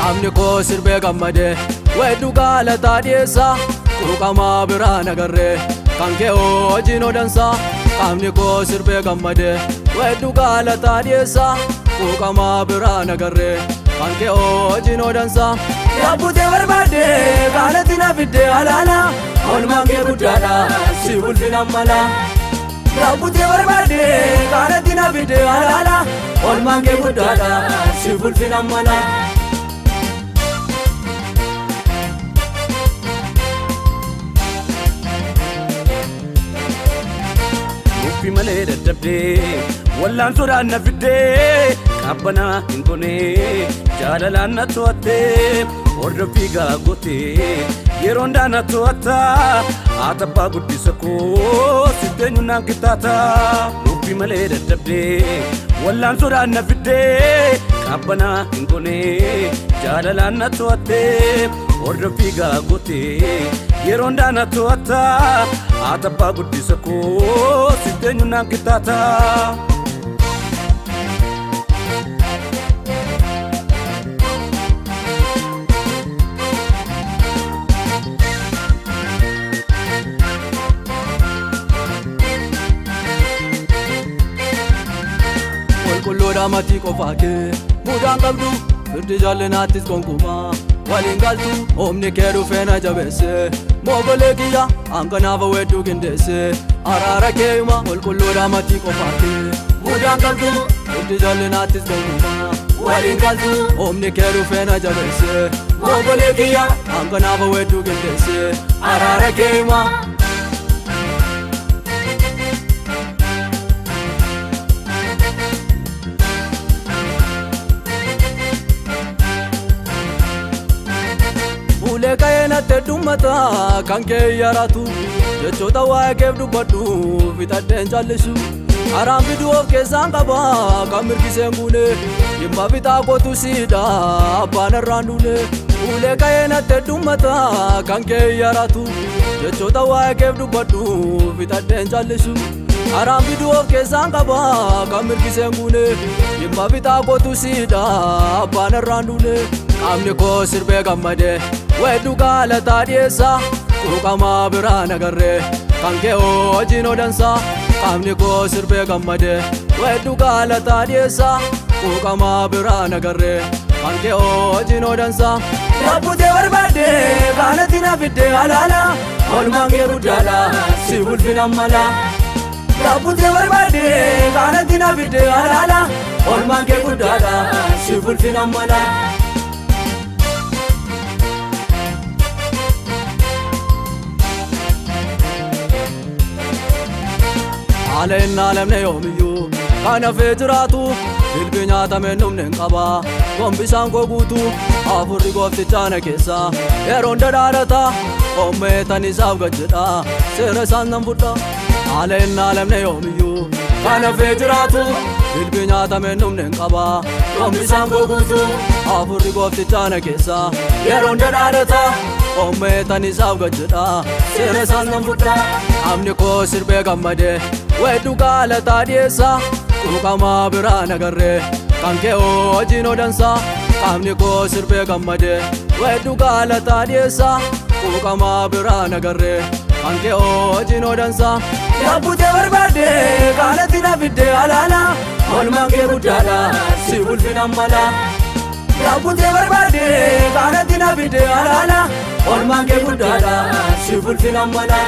Qaamni koo sirbee gammadee weedduu gaalataa dhiyeessaa quuqamaa biraa nagarree kan kee hojiin odansaa. Qaamni koo sirbee gammadee weedduu gaalataa dhiyeessaa quuqamaa biraa nagarree kan kee hojiin odansaa. Yaabbutee barbaadde kaalatti na fidde alaala oolmaan kee guddaadha si bulfina mala. Yaabbutee barbaadde kaalatti na fidde alaala oolmaan kee guddaadha si bulfina mala. Muffi malee dadhabdee wallaan sodaan na fiddee qabbanaa hin goonee jaalalaan na to'attee hordoffii gaagotee yeroon daana to'ataa haatabbaa guddisa koo sitteenyu naan qixxaata. Muffi malee dadhabdee wallaan sodaan na fiddee qabbanaa hin goonee jaalalaan na to'attee hordoffii gaagotee yeroon daana to'ataa haatabbaa guddisa koo sitteenyu naan qixxaata. Qulqulluudha matii qofaa kee mudaan qabdu firdi jallinaattis gonkumaa waliin galtu humni kee dhufee na jabeesse moogolee kiyya hanqanaafa weedduu qindeesse araara kee hima. Qulqulluudha matii qofaa kee mudaan qabdu firdi jallinaattis gonkumaa waliin galtu humni kee dhufee na jabeesse moogolee kiyya hanqanaafa weedduu qindeesse araara kee hima. Ulee ka'ee natti heddummataa kan kee yaratu jechoota waa'ee keef dubbadhu fixadheen callisu. Karaan fiduu of keessaan qaba kan mirgiseen guune dhimma fixaa kootu siidha abbaan irraan duune. Ulee ka'ee natti heddummataa kan kee yaratu jechoota waa'ee keef dubbadhu fixadheen callisu. Karaan fiduu of keessaan qaba kan mirgiseen guune dhimma fixaa kootu siidha abbaan irraan duune. Qaamni koo sirbee gammadee weedduu gaalataa dhiyeessaa quuqamaa biraa nagarree kan kee hojiin odansaa. Qaamni koo sirbee gammadee weedduu gaalataa dhiyeessaa quuqamaa biraa nagarree kan kee hojiin odansaa. Yaabbutee barbaadde kaalatti na fidde alaala oolmaan kee guddaadha si bulfina mala. Yaabbutee barbaadde kaalatti na fidde alaala oolmaan kee guddaadha si bulfina mala. Haala inni alamne yoomiyyuu kan hafee jiraatu dilbii nyaatameen dhumne hin qaba gombisaan koo guutuu hafuurri gooftichaa na keessa yeroon dhadhaadhata hommeetan isaaf gad jedha seera isaan nan fudha. Haala inni alamne yoomiyyuu kan hafee jiraatu dilbii nyaatameen dhumne hin qaba gombisaan koo guutuu hafuurri gooftichaa na keessa yeroon dhadhaadhata hommeetan isaaf gad jedha seera isaan nan fudha. Qaamni koo sirbee gammadee weedduu gaalataa dhiyeessaa quuqamaa biraa nagarree kan kee hojiin odansaa. Qaamni koo sirbee gammadee weedduu gaalataa dhiyeessaa quuqamaa biraa nagarree kan kee hojiin odansaa. Yaabbutee barbaadde kaalatti na fidde alaala oolmaan kee guddaadha si bulfina mala. Yaabbutee barbaadde kaalatti na fidde alaala oolmaan kee guddaadha si bulfina mala.